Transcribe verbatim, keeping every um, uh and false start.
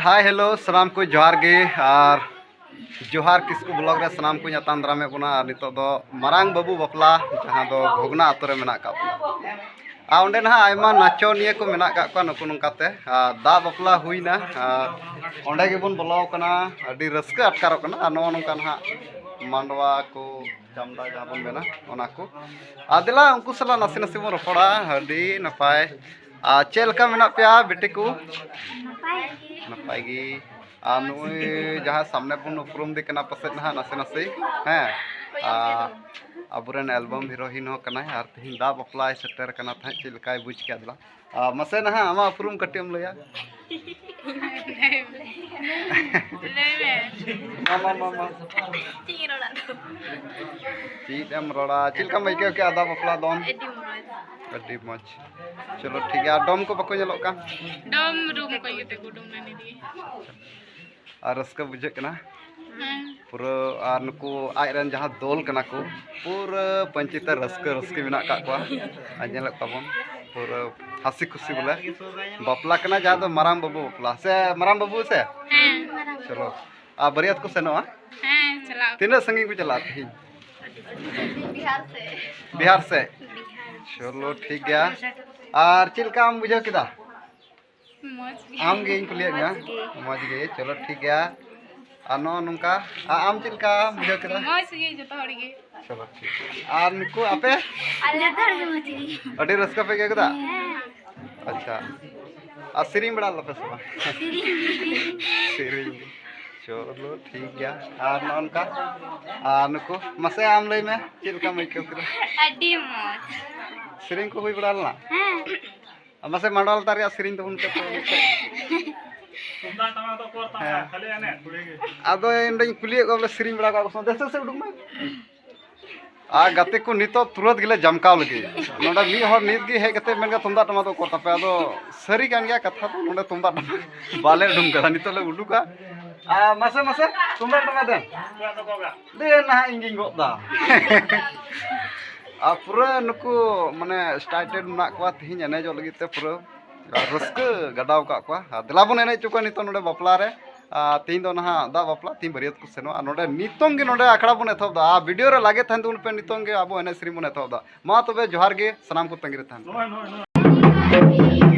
ᱦᱟᱭ, hello, ᱥᱟᱱᱟᱢ ᱠᱚ ᱡᱚᱦᱟᱨ ᱜᱮ᱾ ᱟᱨ ᱡᱚᱦᱟᱨ ᱠᱤᱥᱠᱩ ᱵᱞᱚᱜ ᱨᱮ ᱥᱟᱱᱟᱢ ᱠᱚᱧ ᱟᱛᱟᱝ ᱫᱟᱨᱟᱢᱮᱫ ᱵᱚᱱᱟ᱾ ᱟᱨ ᱱᱤᱛᱚᱜ ᱫᱚ ᱢᱟᱨᱟᱝ ᱵᱟᱹᱵᱩ ᱵᱟᱯᱞᱟ, ᱡᱟᱦᱟᱸ ᱫᱚ ᱵᱷᱚᱜᱽᱱᱟ ᱟᱛᱳ ᱨᱮ ᱢᱮᱱᱟᱜ ᱟᱠᱟᱫ ᱵᱚᱱᱟ᱾ ᱟᱨ ᱚᱸᱰᱮ ᱱᱟᱦᱟᱜ ᱟᱭᱢᱟ ᱱᱟᱪᱚᱱᱤᱭᱟᱹ ᱠᱚ ᱢᱮᱱᱟᱜ ᱟᱠᱟᱫ ᱠᱚᱣᱟ᱾ ᱱᱩᱠᱩ ᱱᱚᱝᱠᱟᱛᱮ, ᱟᱨ ᱫᱟᱜ ᱵᱟᱯᱞᱟ ᱦᱩᱭᱱᱟ, ᱟᱨ ᱚᱸᱰᱮ ᱜᱮᱵᱚᱱ ᱵᱚᱞᱚ ᱟᱠᱟᱱᱟ᱾ ᱟᱹᱰᱤ ᱨᱟᱹᱥᱠᱟᱹ ᱟᱴᱠᱟᱨᱚᱜ ᱠᱟᱱᱟ᱾ ᱟᱨ ᱱᱚᱜᱼᱚ ᱱᱚᱝᱠᱟ ᱱᱟᱦᱟᱜ ᱢᱟᱰᱣᱟ ᱠᱚ, ᱪᱟᱢᱰᱟ ᱡᱟᱦᱟᱸ ᱵᱚᱱ ᱢᱮᱱᱟ, ᱚᱱᱟ ᱠᱚ᱾ ᱟᱨ ᱫᱮᱞᱟ, ᱩᱱᱠᱩ ᱥᱟᱞᱟᱜ ᱱᱟᱥᱮ ᱱᱟᱥᱮ ᱵᱚᱱ ᱨᱚᱯᱚᱲᱟ᱾ ᱟᱹᱰᱤ ᱱᱟᱯᱟᱭ᱾ ᱟᱨ ᱪᱮᱫ ᱞᱮᱠᱟ ᱢᱮᱱᱟᱜ ᱯᱮᱭᱟ, ᱵᱤᱴᱤ ᱠᱚ? ᱱᱟᱯᱟᱭ ᱜᱮ᱾ ᱱᱟᱯᱟᱭ ᱜᱮ᱾ ᱟᱨ ᱱᱩᱜᱼᱩᱭ ᱡᱟᱦᱟᱸ ᱥᱟᱢᱱᱮ ᱵᱚᱱ ᱩᱯᱨᱩᱢ ᱫᱮ ᱠᱟᱱᱟ, ᱯᱟᱥᱮᱡ ᱱᱟᱦᱟᱜ ᱱᱟᱥᱮ ᱱᱟᱥᱮ, ᱦᱮᱸ, ᱟᱨ ᱟᱵᱚᱨᱮᱱ ᱮᱞᱵᱟᱢ ᱦᱤᱨᱳᱭᱤᱱ ᱦᱚᱸ ᱠᱟᱱᱟᱭ᱾ ᱟᱨ ᱛᱮᱦᱮᱧ ᱫᱟᱜ ᱵᱟᱯᱞᱟᱭ ᱥᱮᱴᱮᱨ ᱠᱟᱱᱟ ᱛᱟᱦᱮᱸᱫ, ᱪᱮᱫ ᱞᱮᱠᱟᱭ ᱵᱩᱡᱽ ᱠᱮᱫ ᱫᱮᱞᱟ? ᱟᱨ ᱢᱟᱥᱮ ᱱᱟᱦᱟᱜ ᱟᱢᱟᱜ ᱩᱯᱨᱩᱢ ᱠᱟᱹᱴᱤᱡ ᱮᱢ ᱞᱟᱹᱭᱟ᱾ ᱞᱟᱹᱭ ᱢᱮ᱾ ᱢᱟ, ᱢᱟ, ᱢᱟ, ᱢᱟ᱾ ᱪᱮᱫ ᱤᱧ ᱨᱚᱲᱟ ᱫᱚ? ᱪᱮᱫ ᱮᱢ ᱨᱚᱲᱟ? ᱪᱮᱫ ᱞᱮᱠᱟᱢ ᱟᱹᱭᱠᱟᱹᱣ ᱠᱮᱫᱼᱟ ᱫᱟᱜ ᱵᱟᱯᱞᱟ ᱫᱚᱱ? ᱟᱹᱰᱤ ᱢᱚᱡᱽ᱾ ᱟᱹᱰᱤ ᱢᱚᱡᱽ᱾ ᱪᱚᱞᱚ, ᱴᱷᱤᱠ ᱜᱮᱭᱟ᱾ ᱟᱨ ᱰᱚᱢ ᱠᱚ ᱵᱟᱠᱚ ᱧᱮᱞᱚᱜ ᱠᱟᱱ? ᱰᱚᱢ ᱨᱩᱢ ᱠᱷᱚᱱ ᱠᱟᱛᱮ ᱠᱚ ᱩᱰᱩᱝ ᱞᱮᱱ ᱜᱮ᱾ ᱟᱨ ᱨᱟᱹᱥᱠᱟᱹ ᱵᱩᱡᱷᱟᱹᱜ ᱠᱟᱱᱟ᱾ ᱦᱮᱸ᱾ ᱯᱩᱨᱟᱹ, ᱟᱨ ᱱᱩᱠᱩ ᱟᱡ ᱨᱮᱱ ᱡᱟᱦᱟᱸ ᱫᱚᱞ ᱠᱟᱱᱟ ᱠᱚ, ᱯᱩᱨᱟᱹ ᱯᱟᱹᱧᱪᱤ ᱛᱮ ᱨᱟᱹᱥᱠᱟᱹ, ᱨᱟᱹᱥᱠᱟᱹ ᱢᱮᱱᱟᱜ ᱟᱠᱟᱫ ᱠᱚᱣᱟ᱾ ᱟᱨ ᱧᱮᱞᱮᱫ ᱛᱟᱵᱚᱱ, ᱯᱩᱨᱟᱹ ᱦᱟᱹᱥᱤ ᱠᱷᱩᱥᱤ ᱵᱚᱞᱮ ᱵᱟᱯᱞᱟ ᱠᱟᱱᱟ, ᱡᱟᱦᱟᱸ ᱫᱚ ᱢᱟᱨᱟᱝ ᱵᱟᱹᱵᱩ ᱵᱟᱯᱞᱟ᱾ ᱥᱮ ᱢᱟᱨᱟᱝ ᱵᱟᱹᱵᱩ ᱥᱮ? ᱦᱮᱸ᱾ ᱪᱚᱞᱚ᱾ ᱟᱨ ᱵᱟᱹᱨᱭᱟᱹᱛ ᱠᱚ ᱥᱮᱱᱚᱜᱼᱟ? ᱦᱮᱸ, ᱪᱟᱞᱟᱜ ᱟᱠᱚ᱾ ᱛᱤᱱᱟᱹᱜ ᱥᱟᱺᱜᱤᱧ ᱠᱚ ᱪᱟᱞᱟᱜᱼᱟ ᱛᱮᱦᱮᱧ? ᱵᱤᱦᱟᱨ ᱥᱮᱫ᱾ ᱵᱤᱦᱟᱨ ᱥᱮᱫ? ᱵᱤᱦᱟᱨ᱾ ᱪᱚᱞᱚ, ᱴᱷᱤᱠ ᱜᱮᱭᱟ᱾ ᱟᱨ ᱪᱮᱫ ᱞᱮᱠᱟᱢ ᱵᱩᱡᱷᱟᱹᱣ ᱠᱮᱫᱟ? ᱢᱚᱡᱽ ᱜᱮ᱾ ᱟᱢ ᱜᱮ ᱤᱧ ᱠᱩᱞᱤᱭᱮᱫ ᱢᱮᱭᱟ᱾ ᱢᱚᱡᱽ ᱜᱮ᱾ ᱢᱚᱡᱽ ᱜᱮ, ᱪᱚᱞᱚ, ᱴᱷᱤᱠ ᱜᱮᱭᱟ᱾ ᱟᱨ ᱱᱚᱜᱼᱚ ᱱᱚᱝᱠᱟ, ᱟ-, ᱟᱢ ᱪᱮᱫ ᱞᱮᱠᱟ ᱵᱩᱡᱷᱟᱹᱣ ᱠᱮᱫᱟ? ᱢᱚᱡᱽ ᱜᱮ, ᱡᱚᱛᱚ ᱦᱚᱲ ᱜᱮ᱾ ᱪᱚᱞᱚ, ᱴᱷᱤᱠ᱾ ᱟᱨ ᱱᱩᱠᱩ ᱟᱯᱮ? ᱟᱞᱮ ᱡᱚᱛᱚ ᱦᱚᱲ ᱜᱮ ᱢᱚᱡᱽ ᱜᱮ᱾ ᱟᱹᱰᱤ ᱨᱟᱹᱥᱠᱟᱹ ᱯᱮ ᱟᱹᱭᱠᱟᱹᱣ ᱠᱮᱫᱟ? ᱦᱮᱸ᱾ ᱟᱪᱪᱷᱟ, ᱟᱨ ᱥᱮᱨᱮᱧ ᱵᱟᱲᱟ ᱞᱮᱫᱟ ᱯᱮ ᱥᱮ ᱵᱟᱝ? ᱥᱮᱨᱮᱧ ᱜᱮ᱾ ᱥᱮᱨᱮᱧ ᱜᱮ᱾ ᱪᱚᱞᱚ, ᱴᱷᱤᱠ ᱜᱮᱭᱟ᱾ ᱟᱨ ᱱᱚᱜᱼᱚ ᱱᱚᱝᱠᱟ, ᱟᱨ ᱱᱩᱠᱩ, ᱢᱟᱥᱮ ᱟᱢ ᱞᱟᱹᱭ ᱢᱮ, ᱪᱮᱫ ᱞᱮᱠᱟᱢ ᱟᱹᱭᱠᱟᱹᱣ ᱠᱮᱫᱟ? ᱟᱹᱰᱤ ᱢᱚᱡᱽ᱾ ᱥᱮᱨᱮᱧ ᱠᱚ ᱦᱩᱭ ᱵᱟᱲᱟ ᱞᱮᱱᱟ? ᱦᱮᱸ᱾ ᱟᱨ ᱢᱟᱥᱮ ᱢᱟᱰᱣᱟ ᱞᱟᱛᱟᱨ ᱨᱮᱭᱟᱜ ᱥᱮᱨᱮᱧ ᱛᱟᱵᱚᱱ ᱯᱮ ᱛᱚ᱾ ᱛᱩᱢᱫᱟᱜ ᱴᱟᱢᱟᱠ ᱫᱚ ᱚᱠᱚᱨ ᱛᱟᱢᱟ? ᱦᱮᱸ᱾ ᱠᱷᱟᱹᱞᱤ ᱮᱱᱮᱡ, ᱠᱩᱲᱤ ᱜᱮ᱾ ᱟᱫᱚ ᱤᱧ ᱫᱚᱧ ᱠᱩᱞᱤᱭᱮᱫ ᱠᱚᱣᱟ ᱵᱚᱞᱮ, ᱥᱮᱨᱮᱧ ᱵᱟᱲᱟ ᱠᱟᱜ ᱠᱚ ᱥᱮ ᱵᱟᱝ? ᱫᱮᱥᱮ ᱥᱮ ᱩᱰᱩᱠ ᱢᱮ᱾ ᱟᱨ ᱜᱟᱛᱮ ᱠᱚ, ᱱᱤᱛᱚᱜ ᱛᱩᱨᱟᱹᱛ ᱜᱮᱞᱮ ᱡᱟᱢᱠᱟᱣ ᱞᱟᱹᱜᱤᱫ᱾ ᱱᱚᱰᱮ ᱢᱤᱫ ᱦᱚᱲ ᱱᱤᱛ ᱜᱮ ᱦᱮᱡ ᱠᱟᱛᱮ ᱢᱮᱱ ᱠᱮᱫᱟ, "ᱛᱩᱢᱫᱟᱜ ᱴᱟᱢᱟᱠ ᱫᱚ ᱚᱠᱚᱨ ᱛᱟᱯᱮ?" ᱟᱫᱚ ᱥᱟᱹᱨᱤ ᱠᱟᱱ ᱜᱮᱭᱟ ᱠᱟᱛᱷᱟ ᱫᱚ, ᱱᱚᱰᱮ ᱛᱩᱢᱫᱟᱜ ᱴᱟᱢᱟᱠ ᱵᱟᱞᱮ ᱩᱰᱩᱝ ᱠᱟᱫᱟ᱾ ᱱᱤᱛᱚᱜ ᱞᱮ ᱩᱰᱩᱠᱟ᱾ ᱟᱨ ᱢᱟᱥᱮ, ᱢᱟᱥᱮ, ᱛᱩᱢᱫᱟᱜ ᱴᱟᱢᱟᱠ ᱫᱮᱱ᱾ ᱫᱮ ᱱᱟᱦᱟᱜ ᱤᱧ ᱜᱤᱧ ᱜᱚᱜ ᱫᱟ᱾ ᱟᱨ ᱯᱩᱨᱟᱹ ᱱᱩᱠᱩ ᱢᱟᱱᱮ excited ᱢᱮᱱᱟᱜ ᱠᱚᱣᱟ ᱛᱮᱦᱮᱧ ᱮᱱᱮᱡᱚᱜ ᱞᱟᱹᱜᱤᱫ ᱛᱮ, ᱯᱩᱨᱟᱹ ᱟᱨ ᱨᱟᱹᱥᱠᱟᱹ ᱜᱟᱰᱟᱣ ᱟᱠᱟᱫ ᱠᱚᱣᱟ᱾ ᱟᱨ ᱫᱮᱞᱟ ᱵᱚᱱ ᱮᱱᱮᱡ ᱦᱚᱪᱚ ᱠᱚᱣᱟ ᱱᱤᱛᱚᱜ ᱱᱚᱰᱮ ᱵᱟᱯᱞᱟ ᱨᱮ᱾ ᱟᱨ ᱛᱮᱦᱮᱧ ᱫᱚ ᱱᱟᱦᱟᱜ ᱫᱟᱜ ᱵᱟᱯᱞᱟ, ᱛᱮᱦᱮᱧ ᱵᱟᱹᱨᱭᱟᱹᱛ ᱠᱚ ᱥᱮᱱᱚᱜᱼᱟ᱾ ᱟᱨ ᱱᱚᱰᱮ ᱱᱤᱛᱚᱝ ᱜᱮ ᱱᱚᱰᱮ ᱟᱠᱷᱲᱟ ᱵᱚᱱ ᱮᱛᱚᱦᱚᱵ ᱮᱫᱟ᱾ ᱟᱨ ᱵᱷᱤᱰᱤᱭᱳ ᱨᱮ ᱞᱟᱜᱮ ᱛᱟᱦᱮᱱ ᱛᱟᱵᱚᱱ ᱯᱮ, ᱱᱤᱛᱚᱝ ᱜᱮ ᱟᱵᱚ ᱮᱱᱮᱡ ᱥᱮᱨᱮᱧ ᱵᱚᱱ ᱮᱛᱚᱦᱚᱵ ᱮᱫᱟ᱾ ᱢᱟ ᱛᱚᱵᱮ ᱡᱚᱦᱟᱨ ᱜᱮ, ᱥᱟᱱᱟᱢ ᱠᱚ ᱛᱟᱺᱜᱤ ᱨᱮ ᱛᱟᱦᱮᱱ ᱯᱮ᱾